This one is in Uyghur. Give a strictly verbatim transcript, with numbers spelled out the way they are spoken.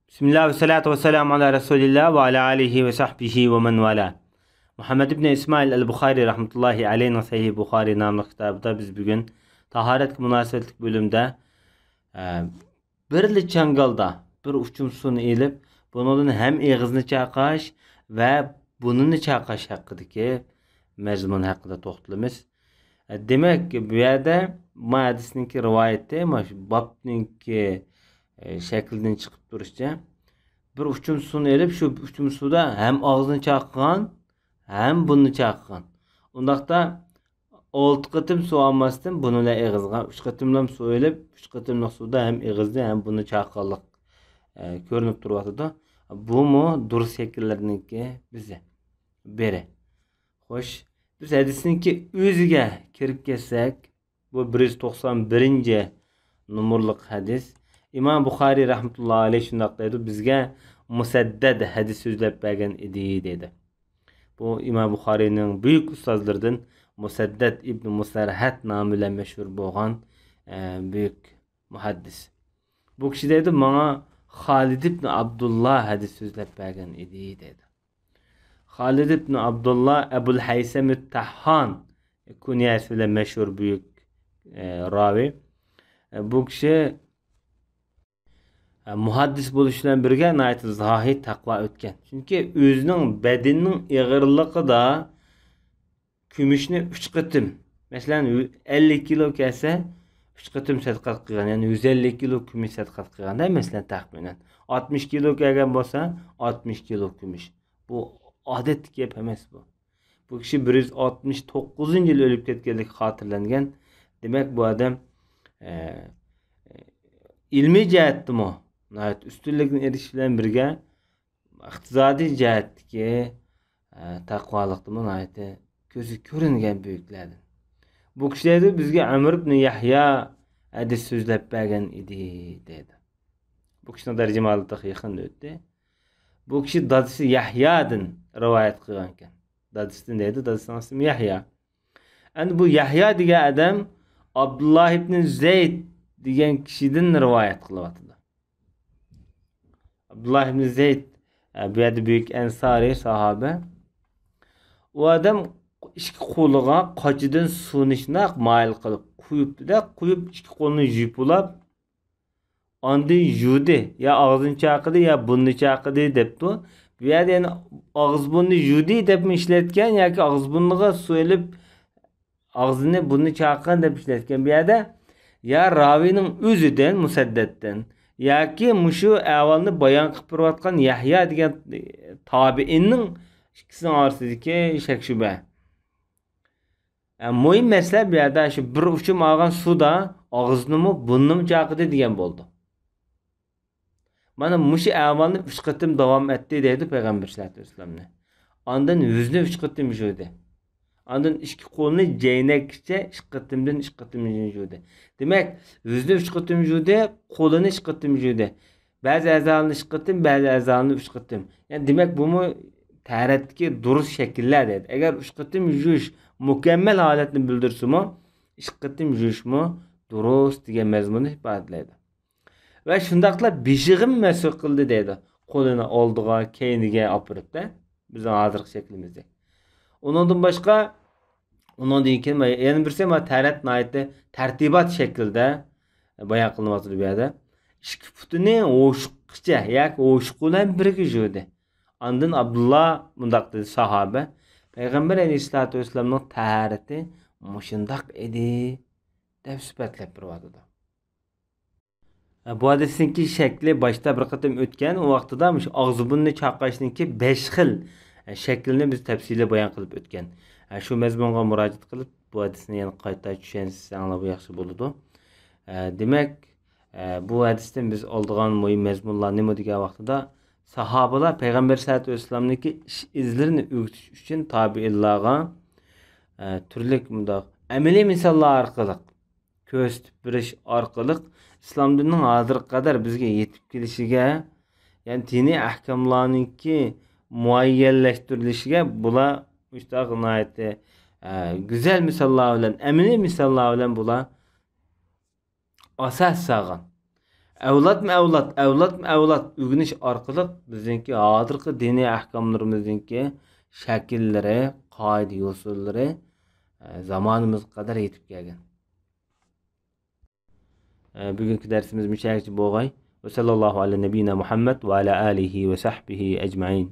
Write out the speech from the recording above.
بىسمىللا ۋەسسالاتۇ ۋەسسالامۇ ئالا رەسۇلىللا ۋە ئالا ئالىھى ۋە سەھبىھى ۋە مەن ۋالا. مۇھەممەد ئىبنى ئىسمائىل ئەل بۇخارى رەھمەتۇللاھى ئەلەيھىنىڭ سەھىھ بۇخارى ناملىق كىتابىدا بىز بۈگۈن تاھارەتكە مۇناسىۋەتلىك بۆلۈمدە، ئە، بىرلا چاڭگالدا بىر ئۇچۇم سۇنى ئېلىپ، بۇنىڭدىن ھەم ئېغىزنى چايقاش ۋە بۇرنىنى چايقاش ھەققىدىكى مەزمۇن ھەققىدە توختىلىمىز. ئە، دېمەك، بۇ يەردە ما ھەدىسنىڭكى رىۋايىتى، ما شۇ بابنىڭكى، ئە، شەكلىدىن چىقىپ تۇرۇشىچە، بىر ئۇچۇم سۇنى ئېلىپ، شۇ ئۇچۇم سۇدا ھەم ئاغزىنى چايقىغان، ھەم بۇرنىنى چايقىغان. ئۇنداقتا ئالتە قېتىم سۇ ئالماستىن بۇرنى بىلەن ئېغىزغا، ئۈچ قېتىملام سۇ ئېلىپ، ئۈچ قېتىملىق سۇدا ھەم ئېغىزنى، ھەم بۇرنىنى چايقىغانلىق، ئە، كۆرۈنۈپ تۇرۇۋاتىدۇ. بۇمۇ دۇرۇس شەكىللەرنىڭكى بىزى، بىرى. خوش، بىز ھەدىسنىڭكى ئۆزىگە كىرىپ كەتسەك، بۇ بىر يۈز توقسان بىرىنچى نومۇرلۇق ھەدىس. ئىمام بۇخارىي رەھمەتۇللاھى ئەلەيھ شۇنداق دەيدۇ، بىزگە مۇسەددەد ھەدىس سۆزلەپ بەرگەن ئىدى، دەيدۇ. بۇ ئىمام بۇخارىينىڭ بۈيۈك ئۇستازلىرىدىن مۇسەددەد ئىبن مۇسەرھەد نامى بىلەن مەشھۇر بولغان، ئە، بۈيۈك مۇھەددىس. بۇ كىشى دەيدۇ، ماڭا خالىد ئىبن ئابدۇللا ھەدىس سۆزلەپ بەرگەن ئىدى، دەيدۇ. خالىد ئىبن ئابدۇللا ئەبۇل ھەيسەم تەھھان كۇنيەسى بىلەن مەشھۇر بۈيۈك، ئە، راۋى. ئە، بۇ كىشى، ئە، مۇھەددىس بولۇش بىلەن بىرگە ناھايىتى زاھىد، تەقۋا ئۆتكەن. چۈنكى ئۆزىنىڭ بەدىنىنىڭ ئېغىرلىقىدا كۈمۈشنى ئۈچ قېتىم، مەسىلەن، ئەللىك كىلو كەلسە، ئۈچ قېتىم سەدىقە قىلغان، يەنى يۈز ئەللىك كىلو كۈمۈش سەدىقە قىلغاندا، مەسىلەن، تەخمىنەن. ئاتمىش كىلو كەلگەن بولسا، ئاتمىش كىلو كۈمۈش. بۇ ئادەتتىكى گەپ ئەمەس بۇ. بۇ كىشى بىر يۈز ئاتمىش توققۇزىنچى يىل ئۆلۈپ كەتكەنلىكى خاتىرىلەنگەن. دېمەك، بۇ ئادەم، ئە، ئىلمىي جەھەتتىمۇ ناھايىتى ئۈستۈنلۈكنى ئېرىشىش بىلەن بىرگە، ئىقتىسادىي جەھەتتىكى، ئە، تەقۋالىقتىمۇ ناھايىتى كۆزگە كۆرۈنگەن بۈيۈكلەردىن. بۇ كىشى دەيدۇ، بىزگە ئەمر ئىبن يەھيا ھەدىس سۆزلەپ بەرگەن ئىدى، دەيدۇ. بۇ كىشىنىڭ تەرجىمىھالى تېخى يېقىندا ئۆتتى. بۇ كىشى دادىسى يەھيادىن رىۋايەت قىلغان ئىكەن. دادىسىدىن دەيدۇ، دادىسىنىڭ ئىسمى يەھيا. ئەمدى بۇ يەھيا دېگەن ئادەم ئابدۇللا ئىبن زەيد دېگەن كىشىدىن رىۋايەت قىلىۋاتىدۇ. ئابدۇللا ئىبن زەيد، ئە، بۇ يەردە بۈيۈك ئەنسارىي ساھابە. ئۇ ئادەم ئىككى قولىغا قاچىدىن سۇنى شۇنداق مايىل قىلىپ قۇيۇپتۇ-دە، قۇيۇپ ئىككى قولىنى يۇيۇپ بولاپ، ئاندىن يۇدى، يا ئاغزىنى چايقىدى، يا بۇرنىنى چايقىدى دەپتۇ. بۇ يەردە يەنە ئاغزى بۇرنىنى يۇدى دەپمۇ ئىشلەتكەن ياكى ئاغزى بۇرنىغا سۇ ئېلىپ، ئاغزىنى بۇرنىنى چايقىغان دەپ ئىشلەتكەن. بۇ يەردە يا راۋىنىڭ ئۆزىدىن، مۇسەددەتتىن، ياكى مۇشۇ ئەھۋالنى بايان قىلىپ بېرىۋاتقان يەھيا دېگەن تابىئىننىڭ ئىككىسىنىڭ ئارىسىدىكى شەك-شۈبھە. ئە، مۇھىم مەسىلە بۇ يەردە شۇ بىر ئۇچۇم ئالغان سۇدا ئاغزىنىمۇ، بۇرنىنىمۇ چايقىدى دېگەن بولىدۇ. مانا مۇشۇ ئەھۋالنى ئۈچ قېتىم داۋام ئەتتى دەيدۇ پەيغەمبەر سەللەللاھۇ ئەلەيھى ۋەسەللەمنى. ئاندىن يۈزنى ئۈچ قېتىم يۇدى. ئاندىن ئىككى قولىنى جەينەككىچە ئىككى قېتىمدىن ئىككى قېتىم يۇدى. دېمەك، يۈزنى ئۈچ قېتىم يۇدى، قولىنى ئىككى قېتىم يۇدى. بەزى ئەزالارنى ئىككى قېتىم، بەزى ئەزالارنى ئۈچ قېتىم. يەنى دېمەك، بۇمۇ تەھارەتتىكى دۇرۇس شەكىللەر دەيدۇ. ئەگەر ئۈچ قېتىم يۇيۇش مۇكەممەل ھالەتنى بىلدۈرسىمۇ، ئىككى قېتىم يۇيۇشمۇ دۇرۇس دېگەن مەزمۇننى ئىپادىلەيدۇ. ۋە شۇنداقلا بېشىغىمۇ مەسخ قىلدى دەيدۇ. قولىنى ئالدىغا، كەينىگە ئاپىرىپ-دە، بىزنىڭ ھازىرقى شەكلىمىزدەك. ئۇنىڭدىن باشقا، ئۇنىڭدىن كېيىن يەنە بىرسى، ما تەرەت ناھايىتى تەرتىبات شەكلىدە بايان قىلىنىۋاتىدۇ بۇ يەردە. ئىككى پۇتىنى ھوشۇققىچە ياكى ھوشۇقى بىلەن بىرگە يۇدى. ئاندىن ئابدۇللا مۇنداق دېدى، ساھابە، پەيغەمبەر ئەلەيھىسسالاتۇ ۋەسسالامنىڭ تەھارىتى مۇشۇنداق ئىدى، دەپ سۈپەتلەپ بېرىۋاتىدۇ. بۇ ھەدىسنىڭكى شەكلى باشتا بىر قېتىم ئۆتكەن، ئۇ ۋاقتىدا مۇشۇ ئاغزى بۇرنىنى چايقاشنىڭكى بەش خىل شەكلىنى بىز تەپسىلىي بايان قىلىپ ئۆتكەن. شۇ مەزمۇنغا مۇراجىئەت قىلىپ، بۇ ھەدىسنى يەنە قايتا چۈشەنسەڭلار بۇ ياخشى بولىدۇ. دېمەك، بۇ ھەدىستىن بىز ئالىدىغان مۇھىم مەزمۇنلار نېمە دېگەن ۋاقتىدا، ساھابىلار پەيغەمبەر سەللەللاھۇ ئەلەيھى ۋەسەللەمنىڭكى ئىش ئىزلىرىنى ئۆگىتىش ئۈچۈن تابىئىنلارغا، تۈرلۈك مۇنداق ئەمەلىي مىساللار ئارقىلىق، كۆرسىتىپ بېرىش ئارقىلىق ئىسلام دىنىنىڭ ھازىرغا قەدەر بىزگە يېتىپ كېلىشىگە، يەنى دىنىي ئەھكاملارنىڭكى مۇئەييەنلەشتۈرۈلۈشىگە بۇلار مۇشۇنداق ناھايىتى، ئە، گۈزەل مىساللار بىلەن، ئەمەلىي مىساللار بىلەن بۇلار ئاساس سالغان. ئەۋلادمۇ ئەۋلاد، ئەۋلادمۇ ئەۋلاد ئۆگىنىش ئارقىلىق بىزنىڭكى ھازىرقى دىنىي ئەھكاملىرىمىزنىڭكى شەكىللىرى، قائىدە يوسۇنلىرى، ئە، زامانىمىزغا قەدەر يېتىپ كەلگەن. ئە، بۈگۈنكى دەرسىمىز مۇشۇ يەرگىچە بولغاي. ۋە سەللەللاھۇ ئەلە نەبىينا مۇھەممەد ۋە ئەلە ئالىھى ۋە سەھبىھى ئەجمەئىن.